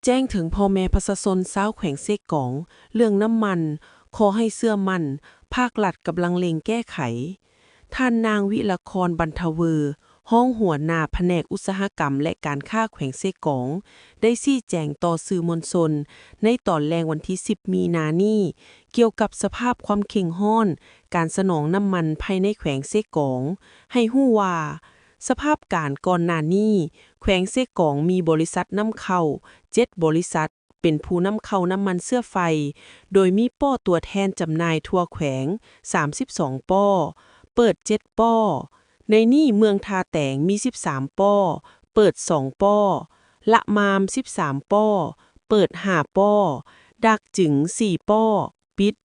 ແຈ້ງເຖິງພໍ່ແມ່ປະຊາຊົນຊາວແຂວງເຊກອງເລື່ອງນ້ຳມັນ, ຂໍໃຫ້ເຊື່ອໝັ້ນພາກລັດກຳລັງເລັ່ງແກ້ໄຂ. ທ່ານນາງ ວິລະຄອນ ບັນທະເວີ ຮອງຫົວໜ້າພະແນກອຸດສາຫະກຳ ແລະ ການຄ້າແຂວງເຊກອງ ໄດ້ຊີ້ແຈງຕໍ່ສື່ມວນຊົນໃນຕອນແລງວັນທີສິບ ມີນານີ້ ກ່ຽວກັບສະພາບຄວາມເຄັ່ງຮ້ອນການສະໜອງນ້ຳມັນພາຍໃນແຂວງເຊກອງ ໃຫ້ຮູ້ວ່າ ສະພາບການກ່ອນໜ້ານີ້ ແຂວງເຊກອງມີບໍລິສັດນຳເຂົ້າເຈັດບໍລິສັດ ເປັນຜູ້ນຳເຂົ້ານ້ຳມັນເຊື້ອໄຟ, ໂດຍມີປໍຕົວແທນຈຳໜ່າຍທົ່ວແຂວງສາມສິບສອງປໍ, ເປີດເຈັດປໍ. ໃນນີ້ເມືອງທ່າແຕງມີສິບສາມປໍ, ເປີດສອງປໍ, ລະມາມສິບສາມປໍ, ເປີດຫ້າປໍ, ດາກຈຶງສີ່ປໍ, ປິດ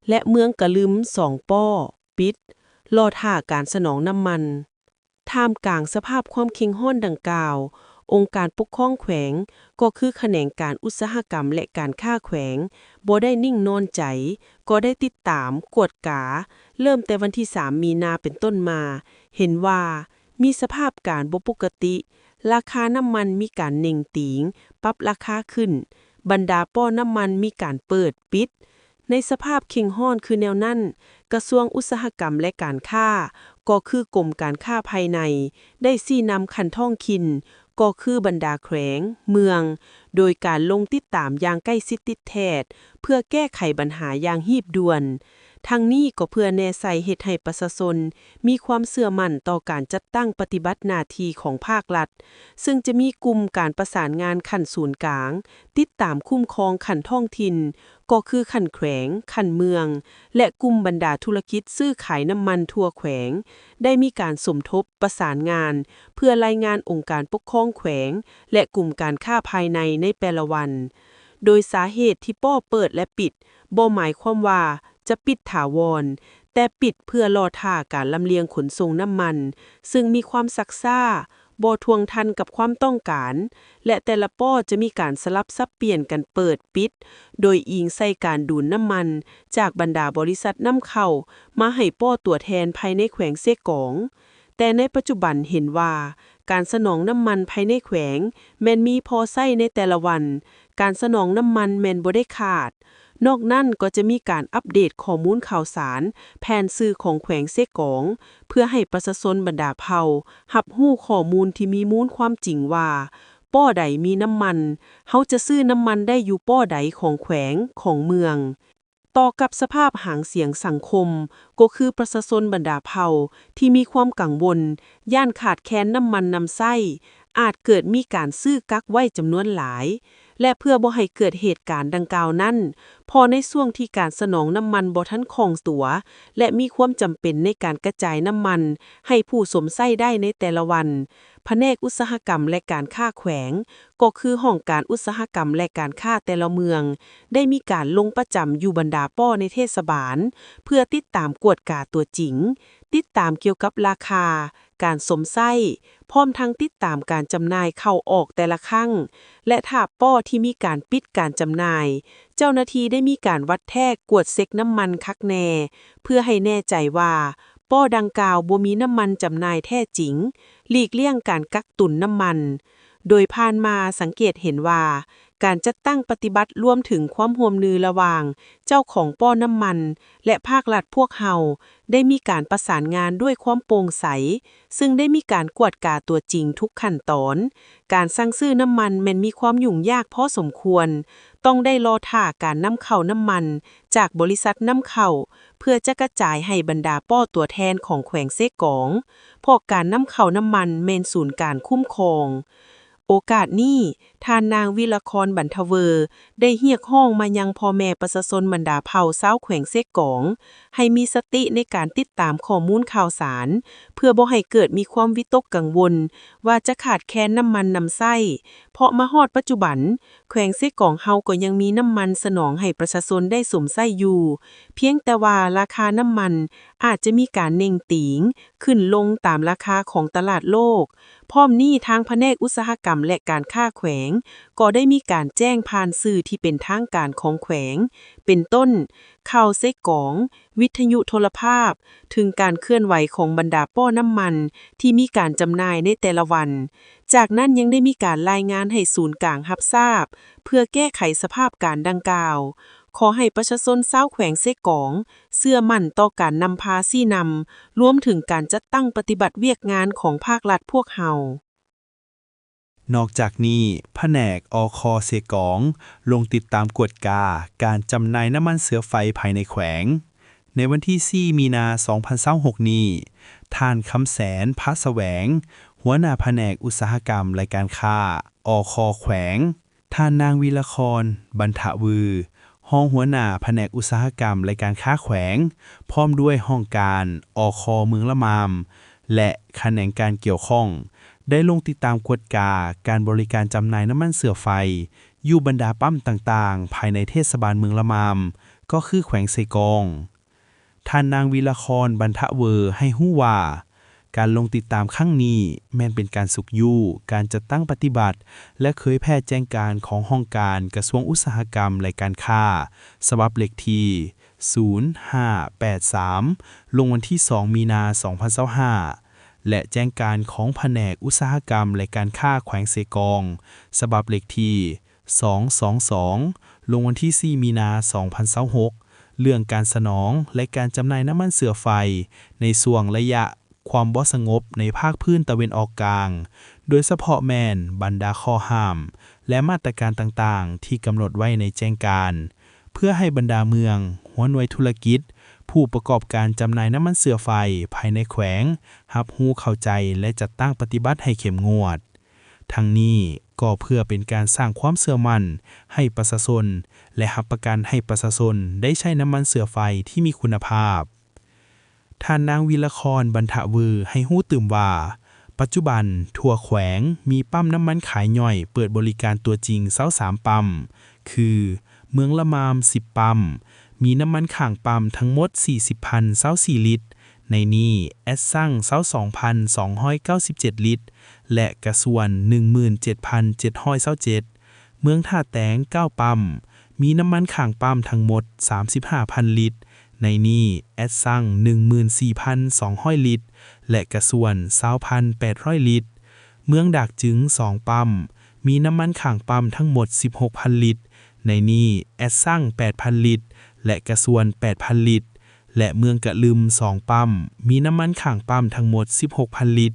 ແລະ ເມືອງກະລຶມສອງປໍ, ປິດ ລໍຖ້າການສະໜອງນ້ຳມັນ. ທ່າມກາງສະພາບຄວາມເຄັ່ງຮ້ອນດັ່ງກ່າວ, ອົງການປົກຄອງແຂວງ ກໍຄືຂະແໜງການອຸດສາຫະກຳ ແລະ ການຄ້າແຂວງ ບໍ່ໄດ້ນິ່ງນອນໃຈ, ກໍໄດ້ຕິດຕາມ, ກວດກາ, ເລີ່ມແຕ່ວັນທີສາມ ມີນາ ເປັນຕົ້ນມາ, ເຫັນວ່າມີສະພາບການບໍ່ປົກກະຕິ, ລາຄານ້ຳມັນມີການເໜັງຕີງ, ປັບລາຄາຂຶ້ນ, ບັນດາປໍ້ນ້ຳມັນມີການເປີດ, ປິດ, ໃນສະພາບເຄັ່ງຮ້ອນຄືແນວນັ້ນ, ກະຊວງອຸດສາຫະກຳ ແລະ ການຄ້າ ກໍຄືກົມການຄ້າພາຍໃນ ໄດ້ຊີ້ນຳຂັ້ນທ້ອງຖິ່ນ ກໍຄືບັນດາແຂວງ, ເມືອງ ໂດຍການລົງຕິດຕາມຢ່າງໃກ້ຊິດຕິດແທດ ເພື່ອແກ້ໄຂບັນຫາຢ່າງຮີບດ່ວນ. ທັງນີ້ກໍເພື່ອແນໃສ່ເຮັດໃຫ້ປະຊາຊົນມີຄວາມເຊື່ອໝັ້ນຕໍ່ການຈັດຕັ້ງປະຕິບັດໜ້າທີ່ຂອງພາກລັດ, ເຊິ່ງຈະມີກຸ່ມການປະສານງານຂັ້ນສູນກາງ, ຕິດຕາມຄຸ້ມຄອງຂັ້ນທ້ອງຖິ່ນ, ກໍຄືຂັ້ນແຂວງ, ຂັ້ນເມືອງ ແລະ ກຸ່ມບັນດາທຸລະກິດຊື້ຂາຍນ້ຳມັນທົ່ວແຂວງ ໄດ້ມີການສົມທົບປະສານງານ ເພື່ອລາຍງານອົງການປົກຄອງແຂວງ ແລະ ກຸ່ມການຄ້າພາຍໃນໃນແຕ່ລະວັນ. ໂດຍສາເຫດທີ່ປໍ້ເປີດ ແລະ ປິດ ບໍ່ໝາຍຄວາມວ່າຈະປິດຖາວອນ, ແຕ່ປິດເພື່ອລໍຖ້າການລຳລຽງຂົນສົ່ງນ້ຳມັນ, ເຊິ່ງມີຄວາມຊັກຊ້າ, ບໍ່ທ່ວງທັນກັບຄວາມຕ້ອງການ ແລະ ແຕ່ລະປໍ້ຈະມີການສະຫຼັບສັບປ່ຽນກັນເປີດປິດ ໂດຍອີງໃສ່ການດູນນ້ຳມັນຈາກບັນດາບໍລິສັດນຳເຂົ້າມາໃຫ້ປໍ້ຕົວແທນພາຍໃນແຂວງເຊກອງ. ແຕ່ໃນປັດຈຸບັນເຫັນວ່າ ການສະໜອງນ້ຳມັນພາຍໃນແຂວງແມ່ນມີພໍໃຊ້ໃນແຕ່ລະວັນ, ການສະໜອງນ້ຳມັນແມ່ນບໍ່ໄດ້ຂາດ. ນອກນັ້ນກໍຈະມີການອັບເດດຂໍ້ມູນຂ່າວສານຜ່ານສື່ຂອງແຂວງເຊກອງ ເພື່ອໃຫ້ປະຊາຊົນບັນດາເຜົ່າຮັບຮູ້ຂໍ້ມູນທີ່ມີມູນຄວາມຈິງວ່າ ປໍ້ໃດມີນ້ຳມັນ, ເຮົາຈະຊື້ນ້ຳມັນໄດ້ຢູ່ປໍ້ໃດຂອງແຂວງ, ຂອງເມືອງ. ຕໍ່ກັບສະພາບຫາງສຽງສັງຄົມ ກໍຄືປະຊາຊົນບັນດາເຜົ່າທີ່ມີຄວາມກັງວົນ ຢ້ານຂາດແຄນນ້ຳມັນນຳໃຊ້, ອາດເກີດມີການຊື້ກັກໄວ້ຈຳນວນຫຼາຍ ແລະ ເພື່ອບໍ່ໃຫ້ເກີດເຫດການດັ່ງກ່າວນັ້ນ, ເພາະໃນຊ່ວງທີ່ການສະໜອງນ້ຳມັນບໍ່ທັນຄ່ອງຕົວ ແລະ ມີຄວາມຈຳເປັນໃນການກະຈາຍນ້ຳມັນໃຫ້ຜູ້ຊົມໃຊ້ໄດ້ໃນແຕ່ລະວັນ, ພະແນກອຸດສາຫະກຳ ແລະ ການຄ້າແຂວງ ກໍຄືຫ້ອງການອຸດສາຫະກຳ ແລະ ການຄ້າແຕ່ລະເມືອງ ໄດ້ມີການລົງປະຈຳຢູ່ບັນດາປໍ້ໃນເທດສະບານ ເພື່ອຕິດຕາມກວດກາຕົວຈິງ, ຕິດຕາມກ່ຽວກັບລາຄາ, ການຊົມໃຊ້, ພ້ອມທັງຕິດຕາມການຈຳໜ່າຍເຂົ້າອອກແຕ່ລະຄັ້ງ ແລະ ຖ້າປໍ້ທີ່ມີການປິດການຈຳໜ່າຍ, ເຈົ້າໜ້າທີ່ໄດ້ມີການວັດແທກກວດເຊັກນ້ຳມັນຄັກແນ່ ເພື່ອໃຫ້ແນ່ໃຈວ່າ ປໍ້ດັ່ງກ່າວບໍ່ມີນ້ຳມັນຈຳໜ່າຍແທ້ຈິງ, ຫຼີກລ່ຽງການກັກຕຸນນ້ຳມັນ. ໂດຍຜ່ານມາສັງເກດເຫັນວ່າ ການຈັດຕັ້ງປະຕິບັດລວມເຖິງຄວາມຮ່ວມມືລະຫວ່າງເຈົ້າຂອງປໍ້ນ້ຳມັນ ແລະ ພາກລັດພວກເຮົາ ໄດ້ມີການປະສານງານດ້ວຍຄວາມໂປ່ງໃສ, ເຊິ່ງໄດ້ມີການກວດກາຕົວຈິງທຸກຂັ້ນຕອນ. ການສັ່ງຊື້ນ້ຳມັນແມ່ນມີຄວາມຫຍຸ້ງຍາກພໍສົມຄວນ, ຕ້ອງໄດ້ລໍຖ້າການນຳເຂົ້ານ້ຳມັນຈາກບໍລິສັດນຳເຂົ້າ ເພື່ອຈະກະຈາຍໃຫ້ບັນດາປໍ້ຕົວແທນຂອງແຂວງເຊກອງ, ເພາະການນຳເຂົ້ານ້ຳມັນແມ່ນສູນກາງຄຸ້ມຄອງ. ໂອກາດນີ້, ທ່ານນາງ ວິລະຄອນ ບັນທະເວີ ໄດ້ຮຽກຮ້ອງມາຍັງພໍ່ແມ່ປະຊາຊົນບັນດາເຜົ່າຊາວແຂວງເຊກອງ ໃຫ້ມີສະຕິໃນການຕິດຕາມຂໍ້ມູນຂ່າວສານ ເພື່ອບໍ່ໃຫ້ເກີດມີຄວາມວິຕົກກັງວົນວ່າຈະຂາດແຄນນ້ຳມັນນຳໃຊ້, ເພາະມາຮອດປັດຈຸບັນ, ແຂວງເຊກອງເຮົາກໍຍັງມີນ້ຳມັນສະໜອງໃຫ້ປະຊາຊົນໄດ້ຊົມໃຊ້ຢູ່, ພຽງແຕ່ວ່າລາຄານ້ຳມັນອາດຈະມີການເໜັງຕີງ ຂຶ້ນລົງຕາມລາຄາຂອງຕະຫຼາດໂລກ. ພ້ອມນີ້, ທາງພະແນກອຸດສາຫະກຳ ແລະ ການຄ້າແຂວງ ກໍໄດ້ມີການແຈ້ງຜ່ານສື່ທີ່ເປັນທາງການຂອງແຂວງ, ເປັນຕົ້ນ ຂ່າວໃສ່ກອງ, ວິທະຍຸໂທລະພາບ ເຖິງການເຄື່ອນໄຫວຂອງບັນດາປໍ້ນ້ຳມັນທີ່ມີການຈຳໜ່າຍໃນແຕ່ລະວັນ. ຈາກນັ້ນຍັງໄດ້ມີການລາຍງານໃຫ້ສູນກາງຮັບຊາບ ເພື່ອແກ້ໄຂສະພາບການດັ່ງກ່າວ. ຂໍໃຫ້ປະຊາຊົນຊາວແຂວງເຊກອງ ເຊື່ອໝັ້ນຕໍ່ການນຳພາຊີ້ນຳ, ລວມເຖິງການຈັດຕັ້ງປະຕິບັດວຽກງານຂອງພາກລັດພວກເຮົາ. ນອກຈາກນີ້, ພະແນກ ອຄ ເຊກອງ ລົງຕິດຕາມກວດກາການຈຳໜ່າຍນ້ຳມັນເຊື້ອໄຟພາຍໃນແຂວງ. ໃນວັນທີສີ່ ມີນາ ສອງພັນຊາວຫົກນີ້, ທ່ານ ຄຳແສນ ພະສະແຫວງ, ຫົວໜ້າພະແນກອຸດສາຫະກຳ ແລະ ການຄ້າ ອຄ ແຂວງ, ທ່ານນາງ ວິລະຄອນ ບັນທະວື ຮອງຫົວໜ້າພະແນກອຸດສາຫະກຳ ແລະ ການຄ້າແຂວງ, ພ້ອມດ້ວຍຫ້ອງການ ອຄ ເມືອງລະມາມ ແລະ ຂະແໜງການກ່ຽວຂ້ອງ ໄດ້ລົງຕິດຕາມກວດກາການບໍລິການຈຳໜ່າຍນ້ຳມັນເຊື້ອໄຟ ຢູ່ບັນດາປ້ຳຕ່າງໆ ພາຍໃນເທດສະບານເມືອງລະມາມ, ກໍຄືແຂວງເຊກອງ. ທ່ານນາງ ວິລະຄອນ ບັນທະເວີ ໃຫ້ຮູ້ວ່າ, ການລົງຕິດຕາມຄັ້ງນີ້ແມ່ນເປັນການຊຸກຍູ້ການຈັດຕັ້ງປະຕິບັດ ແລະ ເຜີຍແຜ່ແຈ້ງການຂອງຫ້ອງການກະຊວງອຸດສາຫະກຳ ແລະ ການຄ້າ ສະບັບເລກທີ ສູນຫ້າແປດສາມ ລົງວັນທີສອງ ມີນາ ສອງພັນຊາວຫ້າ ແລະ ແຈ້ງການຂອງພະແນກອຸດສາຫະກຳ ແລະ ການຄ້າແຂວງເຊກອງ ສະບັບເລກທີ ສອງສອງສອງ ລົງວັນທີສີ່ ມີນາ ສອງພັນຊາວຫົກ ເລື່ອງການສະໜອງ ແລະ ການຈຳໜ່າຍນ້ຳມັນເຊື້ອໄຟ ໃນຊ່ວງໄລຍະຄວາມບໍ່ສະຫງົບໃນພາກພື້ນຕາເວັນອອກກາງ, ໂດຍສະເພາະແມ່ນບັນດາຂໍ້ຫ້າມ ແລະ ມາດຕະການຕ່າງໆ ທີ່ກຳນົດໄວ້ໃນແຈ້ງການ, ເພື່ອໃຫ້ບັນດາເມືອງ, ຫົວໜ່ວຍທຸລະກິດ, ຜູ້ປະກອບການຈຳໜ່າຍນ້ຳມັນເຊື້ອໄຟພາຍໃນແຂວງ ຮັບຮູ້ເຂົ້າໃຈ ແລະ ຈັດຕັ້ງປະຕິບັດໃຫ້ເຂັ້ມງວດ. ທັງນີ້ກໍເພື່ອເປັນການສ້າງຄວາມເຊື່ອໝັ້ນໃຫ້ປະຊາຊົນ ແລະ ຮັບປະກັນໃຫ້ປະຊາຊົນໄດ້ໃຊ້ນ້ຳມັນເຊື້ອໄຟທີ່ມີຄຸນນະພາບ. ທ່ານນາງ ວິລະຄອນ ບັນທະວື ໃຫ້ຮູ້ຕື່ມວ່າ, ປັດຈຸບັນທົ່ວແຂວງມີປ້ຳນ້ຳມັນຂາຍຍ່ອຍເປີດບໍລິການຕົວຈິງຊາວສາມປ້ຳ ຄື ເມືອງລະມາມ ສິບປ້ຳ, ມີນ້ຳມັນຄ້າງປ້ຳທັງໝົດ ສີ່ສິບພັນຊາວສີ່ລິດ, ໃນນີ້ແອັດຊັງ ຊາວສອງພັນສອງຮ້ອຍເກົ້າສິບເຈັດລິດ ແລະ ກະຊວນ ໜຶ່ງໝື່ນເຈັດພັນເຈັດຮ້ອຍຊາວເຈັດ, ເມືອງທ່າແຕງ ເກົ້າປ້ຳ, ມີນ້ຳມັນຄ້າງປ້ຳທັງໝົດ ສາມສິບຫ້າພັນລິດ, ໃນນີ້ແອັດຊັງ ໜຶ່ງໝື່ນສີ່ພັນສອງຮ້ອຍລິດ ແລະ ກະຊວນ ຊາວພັນແປດຮ້ອຍລິດ, ເມືອງດາກຈຶງ ສອງປ້ຳ, ມີນ້ຳມັນຄ້າງປ້ຳທັງໝົດ ສິບຫົກພັນລິດ, ໃນນີ້ແອັດຊັງ ແປດພັນລິດ ແລະ ກະຊວນ ແປດພັນລິດ ແລະ ເມືອງກະລຶມ ສອງປ້ຳ, ມີນ້ຳມັນຄ້າງປ້ຳທັງໝົດ ສິບຫົກພັນລິດ,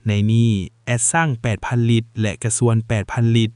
ໃນນີ້ແອັດຊັງ ແປດພັນລິດ ແລະ ກະຊວນ ແປດພັນລິດ,